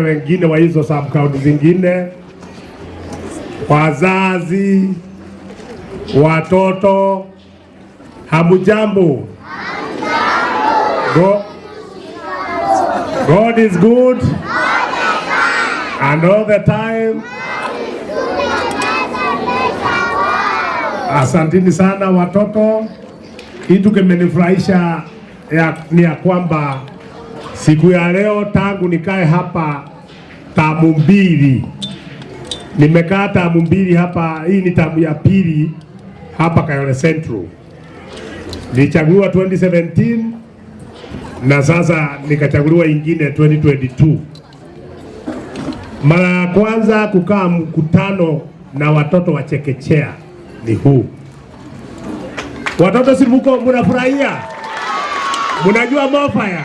Wengine wa hizo sub county zingine, wazazi, watoto, hamujambo? God is good and all the time. Asanteni sana watoto. Kitu kimenifurahisha ni ya kwamba siku ya leo tangu nikae hapa tamu mbili, nimekaa tamu mbili hapa. Hii ni tamu ya pili hapa Kayole Central. Nilichaguliwa 2017 na sasa nikachaguliwa ingine 2022. Mara ya kwanza kukaa mkutano na watoto wa chekechea ni huu. Watoto si mko mnafurahia? Mnajua Mofaya?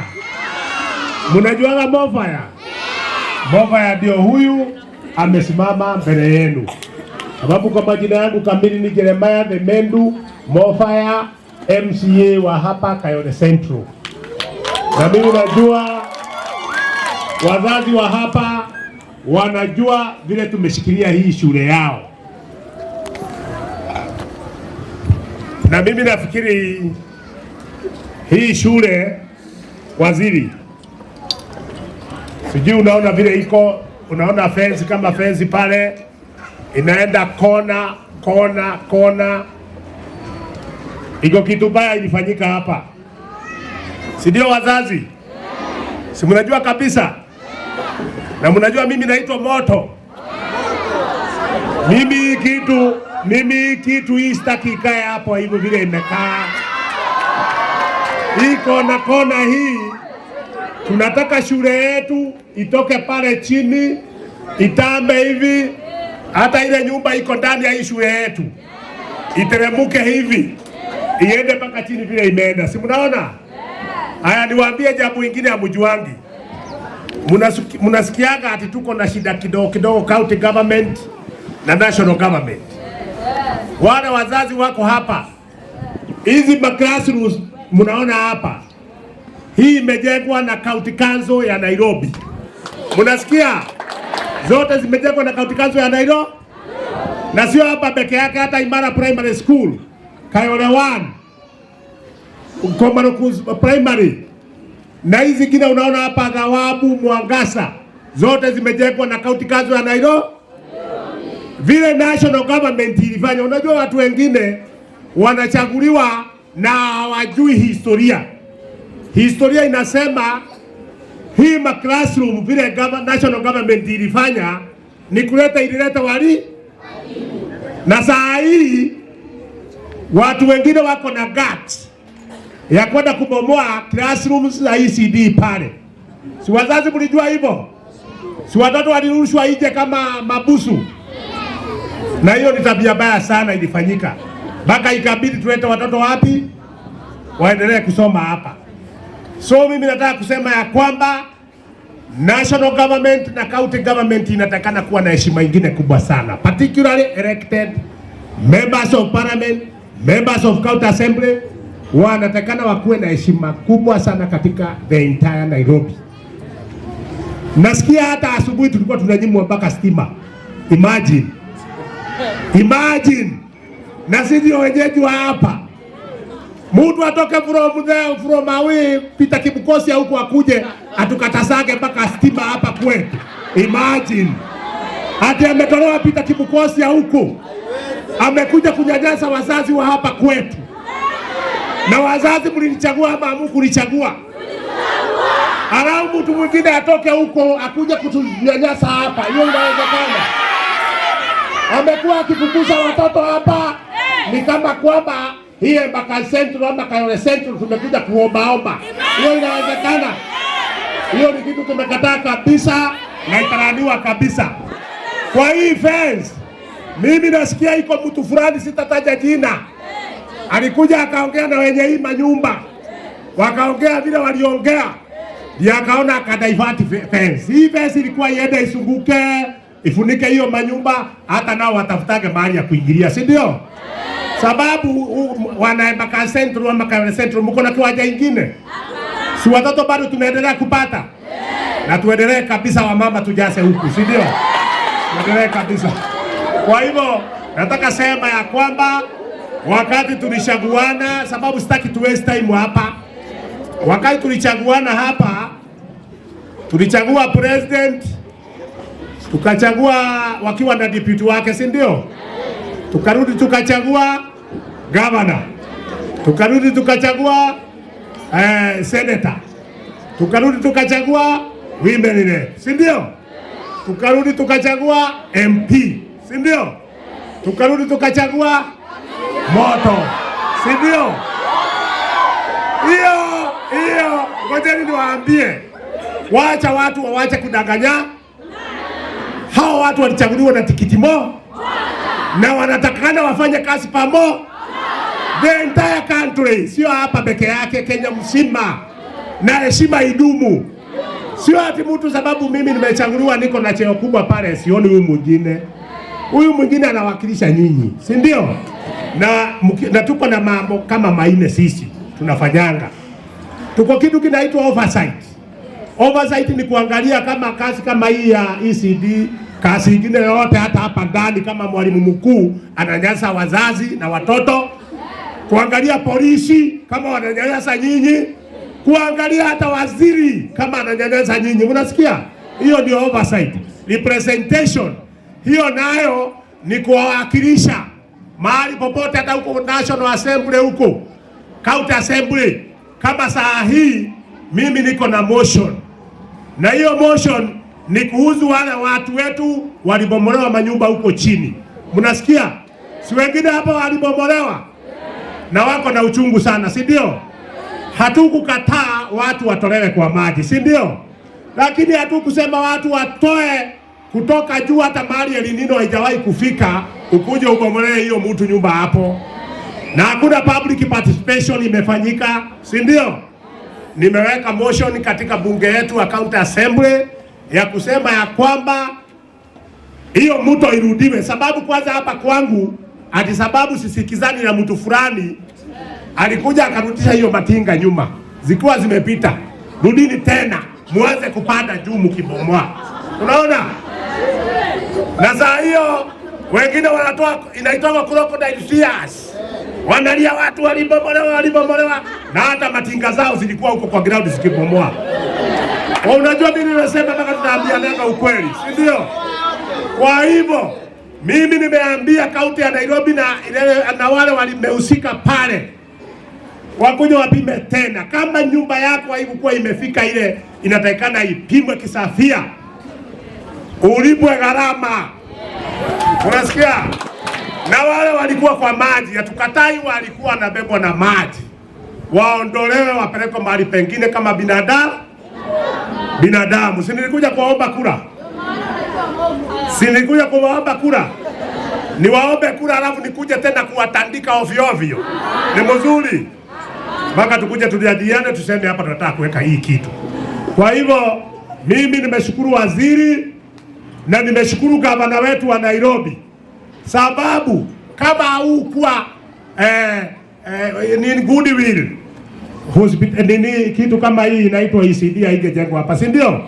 Mnajuaga Mofaya? Mofaya ndio huyu amesimama mbele yenu. Sababu kwa majina yangu kamili ni Jeremiah Themendu Mofaya, MCA wa hapa Kayole Central. Na mimi najua wazazi wa hapa wanajua vile tumeshikilia hii shule yao. Na mimi nafikiri hii shule, waziri, sijui unaona vile iko, unaona fence kama fence pale inaenda kona kona kona. Iko kitu baya ilifanyika hapa, si ndio wazazi? Si mnajua kabisa, na mnajua mimi naitwa moto. Mimi kitu hii sitaki ikae hapo hivyo vile imekaa. Hii kona kona hii, tunataka shule yetu itoke pale chini itambe hivi, hata ile nyumba iko ndani ya hii shule yetu iteremuke hivi iende mpaka chini vile imeenda, si mnaona? Haya, niwaambie jambo ingine hamjuangi. Mnasikiaga ati tuko na shida kidogo kidogo county government na national government. Wale wazazi wako hapa, hizi ma classrooms mnaona hapa, hii imejengwa na county council ya Nairobi. Mnasikia? Zote zimejengwa na county council ya Nairobi, na sio hapa peke yake, hata Imara Primary School, Kayole 1, Komaroku Primary, na hizi zingine unaona hapa Thawabu, Mwangasa, zote zimejengwa na county council ya Nairobi. Vile national government ilifanya. Unajua watu wengine wanachaguliwa na hawajui historia. Historia inasema hii ma classroom vile national government ilifanya ni kuleta, ilileta wali, na saa hii watu wengine wako na guts ya kwenda kubomoa classrooms za ECD pale. Si wazazi mlijua hivyo? Si watoto walirushwa nje kama mabusu? Na hiyo ni tabia mbaya sana ilifanyika, mpaka ikabidi tulete watoto wapi waendelee kusoma hapa. So mimi nataka kusema ya kwamba national government na county government inatakana kuwa na heshima ingine kubwa sana, particularly elected members of parliament, members of county assembly wanatakana wakuwe na heshima kubwa sana katika the entire Nairobi. Nasikia hata asubuhi tulikuwa tunanyimwa mpaka stima. Imagine. Imagine. Na sisi ndio wenyeji wa hapa. Mtu atoke from there, from away, Peter Kibukosia huko akuje atukatasage mpaka stima hapa kwetu. Imagine. Ati ametolewa Peter Kibukosia huko. Amekuja kunyanyasa wazazi wa hapa kwetu. Na wazazi mlinichagua ama hamkunichagua? Alafu mtu mwingine atoke huko akuje kutunyanyasa hapa. Hiyo inawezekana? Amekuwa akifukuza watoto hapa, ni kama kwamba hii Embakasi Central ama Kayole Central tumekuja kuombaomba. Hiyo inawezekana? Hiyo ni kitu tumekataa kabisa na itaraniwa kabisa. Kwa hii fence, mimi nasikia iko mtu fulani, sitataja jina, alikuja akaongea na wenye hii manyumba, wakaongea vile waliongea, ndiye akaona akadivert fence. Hii fence ilikuwa iende isunguke ifunike hiyo manyumba, hata nao watafutage mahali ya kuingilia, si ndio? Sababu wana Embakasi Central ama Kayole Central mko na kiwanja ingine, si watoto bado tunaendelea kupata. Na tuendelee kabisa, wamama tujase huku, si ndio? Tuendelee kabisa. Kwa hivyo nataka sema ya kwamba wakati tulichaguana, sababu sitaki tu waste time hapa. Wakati tulichaguana hapa, tulichagua president, tukachagua wakiwa na deputy wake, si ndio? Tukarudi tukachagua governor, tukarudi tukachagua senator, tukarudi tukachagua women rep, si ndio? Tukarudi tukachagua MP, si ndio? Tukarudi tukachagua moto, si ndio? Hiyo hiyo, ngojeni niwaambie, wacha watu wawache kudanganya. Hao watu walichaguliwa na tikiti mo na wanatakana wafanye kazi pamo, the entire country, sio hapa peke yake, Kenya mzima, na heshima idumu. Sio ati mtu sababu mimi nimechaguliwa niko na cheo kubwa pale, sioni huyu mwingine. Huyu mwingine anawakilisha nyinyi, si ndio? Na tuko na mambo kama maine sisi tunafanyanga, tuko kitu kinaitwa oversight. Oversight ni kuangalia kama kazi kama hii ya ECD, kazi ingine yoyote, hata hapa ndani kama mwalimu mkuu ananyanyasa wazazi na watoto, kuangalia polisi kama wananyanyasa nyinyi, kuangalia hata waziri kama ananyanyasa nyinyi. Mnasikia? Hiyo ndio oversight. Representation hiyo nayo ni kuwawakilisha mahali popote, hata huko National Assembly, huko County Assembly. Kama saa hii mimi niko na motion, na hiyo motion ni kuhusu wale watu wetu walibomolewa manyumba huko chini. Mnasikia? Si wengine hapa walibomolewa na wako na uchungu sana, si ndio? Hatukukataa watu watolewe kwa maji, si ndio? Lakini hatukusema watu watoe kutoka juu, hata mahali El Nino haijawahi kufika, ukuje ubomolee hiyo mtu nyumba hapo, na hakuna public participation imefanyika, si ndio? Nimeweka motion katika bunge yetu ya county assembly ya kusema ya kwamba hiyo mto irudiwe, sababu kwanza hapa kwangu ati sababu sisikizani na mtu fulani alikuja akarudisha hiyo matinga nyuma zikiwa zimepita, rudini tena muanze kupanda juu mkibomoa. Unaona? Na saa hiyo wengine wanatoa inaitwa crocodile tears, wanalia watu walibomolewa, walibomolewa, na hata matinga zao zilikuwa huko kwa ground zikibomoa. Kwa unajua mimi nimesema mpaka tunaambiana ukweli, si ndio? Kwa hivyo mimi nimeambia kaunti ya Nairobi na wale walimehusika pale wakuja wapime tena, kama nyumba yako haikuwa imefika ile inatakikana ipimwe kisafia, ulipwe gharama. Unasikia? Na wale walikuwa kwa maji, hatukatai, walikuwa wanabebwa na maji, waondolewe wapelekwe mahali pengine kama binadamu binadamu. Si nilikuja kuwaomba kura? Si nilikuja kuwaomba kura? Niwaombe kura alafu nikuje tena kuwatandika ovyo ovyo? Ni mzuri mpaka tukuje tujadiliane, tuseme hapa tunataka kuweka hii kitu. Kwa hivyo mimi nimeshukuru waziri na nimeshukuru gavana wetu wa Nairobi, sababu kama haukuwa nini goodwill hospital, nini kitu kama hii inaitwa ECD haingejengwa hapa, si ndio?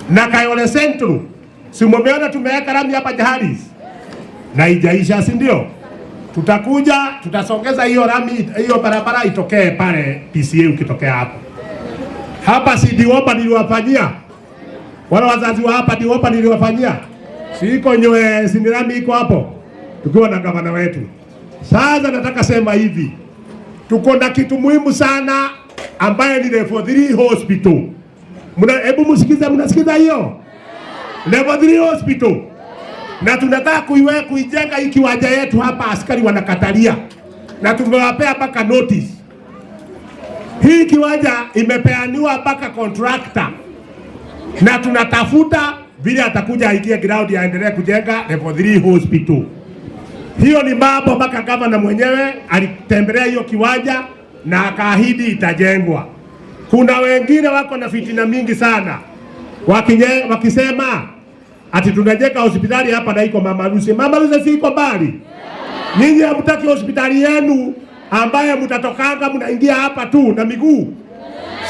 Na Kayole Central, si mumeona tumeweka lami hapa Jaharis na ijaisha, si ndio? Tutakuja tutasongeza hiyo lami, hiyo barabara itokee pale PCA ukitokea hapo. Hapa si Diopa niliwafanyia wale wazazi wa hapa Diopa niliwafanyia, si iko nyoe, si ni lami iko hapo, tukiwa na gavana wetu. Sasa nataka sema hivi, tuko na kitu muhimu sana ambaye ni level 3 hospital. Mna, hebu msikize, mnasikiza hiyo level 3 hospital, na tunataka kuijenga hii kiwanja yetu hapa, askari wanakatalia na tumewapea mpaka notice. Hii kiwanja imepeaniwa mpaka contractor, na tunatafuta vile atakuja aingie ground aendelee kujenga level 3 hospital. Hiyo ni mambo mpaka gavana mwenyewe alitembelea hiyo kiwanja na akaahidi itajengwa. Kuna wengine wako na fitina mingi sana wakisema ati tunajenga hospitali hapa na iko Mama Lucy. Mama Lucy si iko mbali. Nyinyi hamtaki hospitali yenu ambaye mtatokanga mnaingia hapa tu na miguu.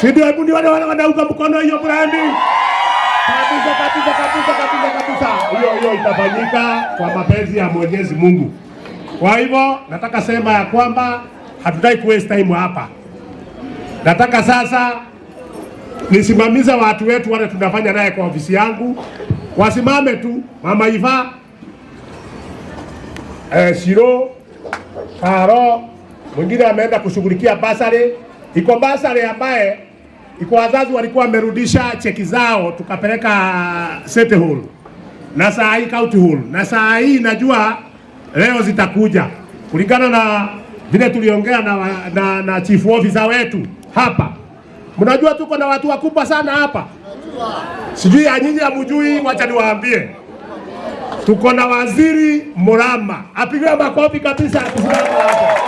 Si ndio? Hebu nione wale wanaunga mkono hiyo brandi kabisa kabisa kabisa kabisa kabisa. Hiyo hiyo itafanyika kwa mapenzi ya Mwenyezi Mungu. Kwa hivyo nataka sema ya kwamba hatutaki ku waste time hapa. Nataka sasa nisimamize watu wetu wale tunafanya naye kwa ofisi yangu, wasimame tu, Mama Iva, Shiro, Karo, mwingine ameenda kushughulikia bursary. Iko bursary ambaye iko wazazi walikuwa wamerudisha cheki zao tukapeleka City Hall na saa hii County Hall, na saa hii najua leo zitakuja kulingana na vile tuliongea na chief officer wetu hapa. Mnajua tuko na watu wakubwa sana hapa, sijui ya nyinyi hamjui, wacha niwaambie. Tuko na waziri Murama, apigiwe makofi kabisa. Tusimama hapo,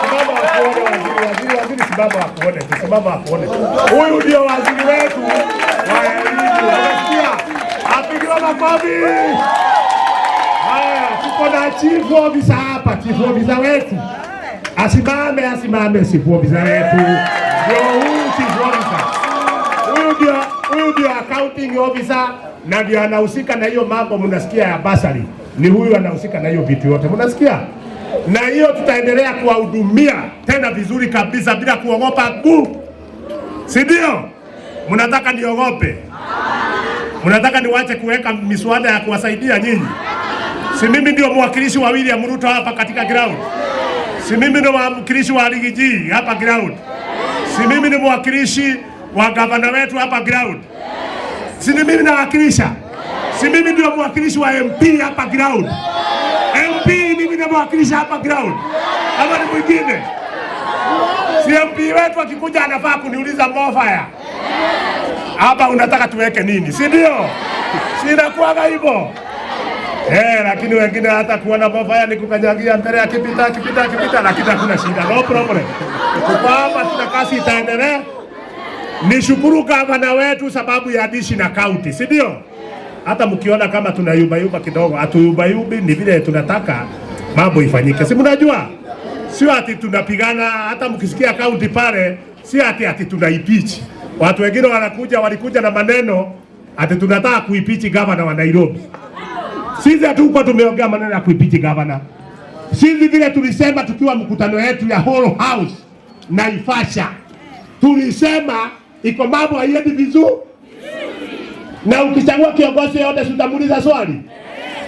simama wakuone waziri, waziri, waziri, simama wakuone, simama wakuone. Huyu ndio waziri wetu wa elimu, unasikia? Apigiwe makofi. Haya, tuko na chief officer hapa, chief officer wetu asimame, asimame, chief officer wetu ndio huyu chief officer. Huyu ndio accounting officer na ndio anahusika na hiyo mambo mnasikia ya bursary. Ni huyu anahusika na hiyo vitu yote mnasikia, na hiyo tutaendelea kuwahudumia tena vizuri kabisa bila kuogopa ku, si ndio? Mnataka niogope? Mnataka niwache kuweka miswada ya kuwasaidia nyinyi? Si mimi ndio mwakilishi wa William Ruto hapa katika ground? Si mimi ndio mwakilishi wa Riggy G hapa ground? Si mimi ni mwakilishi wa gavana wetu hapa ground? Si ni mimi nawakilisha? Si mimi ndio mwakilishi wa MP hapa ground? MP mimi namwakilisha hapa ground, ama ni mwingine? Si MP wetu akikuja anafaa kuniuliza, "Mofaya, hapa unataka tuweke nini?" Si ndio? Si inakuwaga hivyo? Eh, lakini wengine hata kuona Mofaya ni kukanyagia mbele, akipita akipita akipita, lakini hakuna shida, no problem. Tuko hapa, tuna kazi itaendelea. Nishukuru gavana wetu sababu ya dishi na county, si ndio? Hata mkiona kama tunayumbayumba kidogo, hatuyumbayumbi, ni vile tunataka mambo ifanyike, si mnajua? Sio ati tunapigana. Hata mkisikia county pale, si ati tunaimpeach. Watu wengine wanakuja, walikuja na maneno ati tunataka kuimpeach gavana wa Nairobi. Sisi hatukuwa tumeongea maneno ya kuimpeach gavana. Sisi vile tulisema tukiwa mkutano yetu ya Whole House Naivasha, tulisema iko mambo haiendi vizuri, na ukichagua kiongozi yote si utamuuliza swali.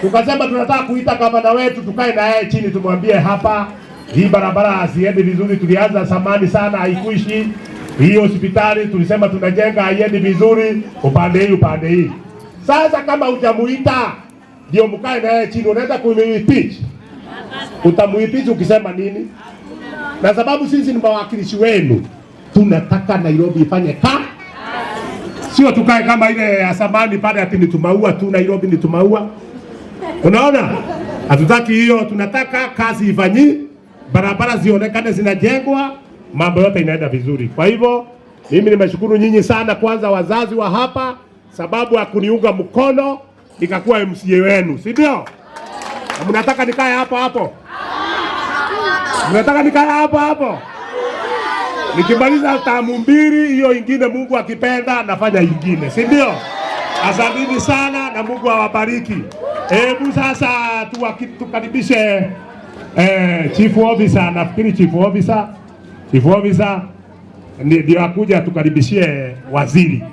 Tukasema tunataka kuita gavana wetu, tukae na yeye chini, tumwambie hapa, hii barabara haziendi vizuri, tulianza zamani sana, haikuishi. Hii hospitali tulisema tunajenga, haiendi vizuri, upande hii, upande hii. Sasa kama hujamuita ndio mkae na yeye chini, unaweza kumuimpeach? Utamuimpeach ukisema nini? Na sababu sisi ni mawakilishi wenu, tunataka Nairobi ifanye sio tukae kama ile ya zamani pale ati ni tumaua tu, Nairobi ni tumaua. Unaona, hatutaki hiyo, tunataka kazi ifanyi, barabara zionekane zinajengwa, mambo yote inaenda vizuri. Kwa hivyo mimi nimeshukuru nyinyi sana, kwanza wazazi wa hapa, sababu ya kuniunga mkono nikakuwa MCA wenu, si ndio? Na mnataka nikae hapo hapo? Mnataka nikae hapo hapo? Nikimaliza term mbili hiyo ingine, Mungu akipenda, nafanya ingine, si ndio? Asanteni sana na Mungu awabariki. Hebu sasa tukaribishe chief officer, nafikiri chief officer ndio akuja tukaribishie waziri.